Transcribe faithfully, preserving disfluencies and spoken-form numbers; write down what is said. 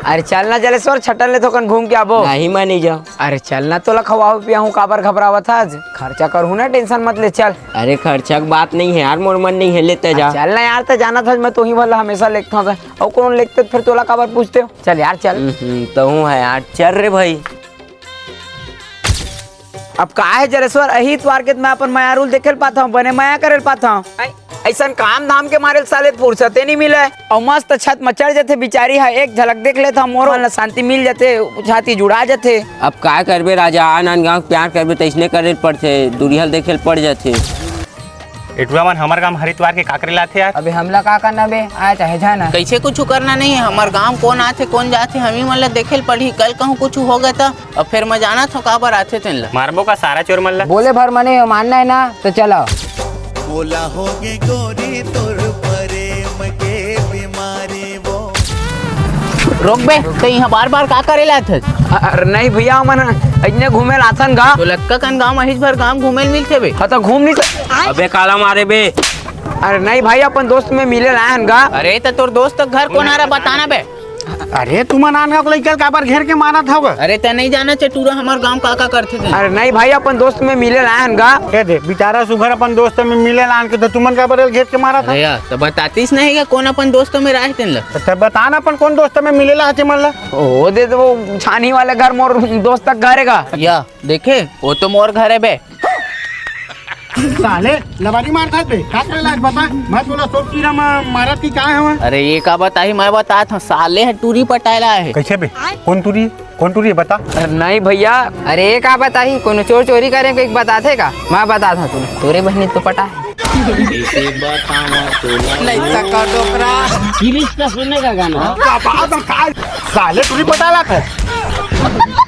अरे चल ना जलेश्वर, छटन ले थोकन घूम के आबो। नहीं, मैं नहीं जाऊँ। अरे चल ना, तोला खवाहूँ पियाहूँ, काबर घबरावत हस? खर्चा करहूँ ना, tension मत ले, चल। अरे खर्चा के बात नहीं है यार, मोर मन नहीं है, लेते जा। चल ना यार, ते जानत हस मैं तोही भर ला हमेशा लेगथों, अउ कोनो लेगते त फेर तोला काबर पूछते हो? चल यार चल। हम्म, तहूँ है यार, चल रे भाई। अब का है जलेश्वर, अही इतवार के त मैं अपन मयारू ल देखे ल पाथंव, बने मया करे ल पाथंव। अइसन काम धाम के मारे ल साले फुरसते नहीं मिले। अउ मस्त छत म चढ़ जथे बिचारी ह, एक झलक देख लेथंव, मोरो मन ल शांति मिल जथे, छाती जुड़ा जथे। अब का करबे राजा, आन आन गाँव के प्यार करबे त अइसने करे ल पड़थे, दूरिहा ल देखे ल पड़ जथे। ए टूरा मन, हमर गांव हरिद्वार के का करे ल आथे यार? अबे हमला का करना बे, आय चाहे जाना। कइसे कुछ करना नहीं है, हमर गांव कोन आथे कोन जाथे, हमी मन ला देखे ल पड़ही। कल कहूँ कुछ हो गए त अब फेर मैं जानत हूँ काबर आथे तेन ला। मारबो का सारा चोर मन ला? बोले भर मने हो, मानना है ना तो चलो। मोला होगे गोरी तोर प्रेम के बीमारी वो। रोक बे, ते इहाँ बार बार का करे ल आथस? अरे नहीं भैया, मन अइसने घूमे ल आथन गा। तो लक्का कन गाँव म अहिच भर गाँव घूमे ल मिलथे बे। हाँ तो घूम नहीं सक- अबे काला मारे बे। अरे नहीं भाई, अपन दोस्त में मिले ल आए हन गा। अरे त तोर दोस्त के घर कोन हरा, बताना बे। अरे तुमन आन गाँव के लइका ल काबर घेर के मारत हव गा? अरे ते नहीं जाना चे टूरा हमर गाँव का का करथे ते। अरे नहीं भाई, अपन दोस्त में मिले ल आए हन गा। कह दे बेचारा सुघर अपन दोस्त में मिले ल आन के, त तुमन काबर घेर के मारत हव? अरे यार, त बतातिस नहीं गा कोन अपन दोस्त में रहे तेन ला। त बता ना अपन कोन दोस्त में मिले ल आथे मन ला। ओ दे, तो वो छानी वाले घर मोर दोस्त के घर हे गा। या देखे, वो तो मोर घर हे बे। साले लबारी मारथस बे, का करे ल आथस बता? मैं तोला सोच पीरा म मारत कि का हवं? अरे ये का बताही, मैं बतात हूँ, साले ह टूरी पटाए ल आए हे। कइसे बे? कोन टूरी? कोन टूरी हे बता? अरे नहीं भैया। अरे ये का बताही, कोनो चोर चोरी करे के बताथे का? मैं बतात हूँ तोला, तोरे बहिनी तो पटा हे। नहीं सका डोकरा। गिरीश का सुनने का गाना। का बात है, का? साले टूरी पटाए ल आथस।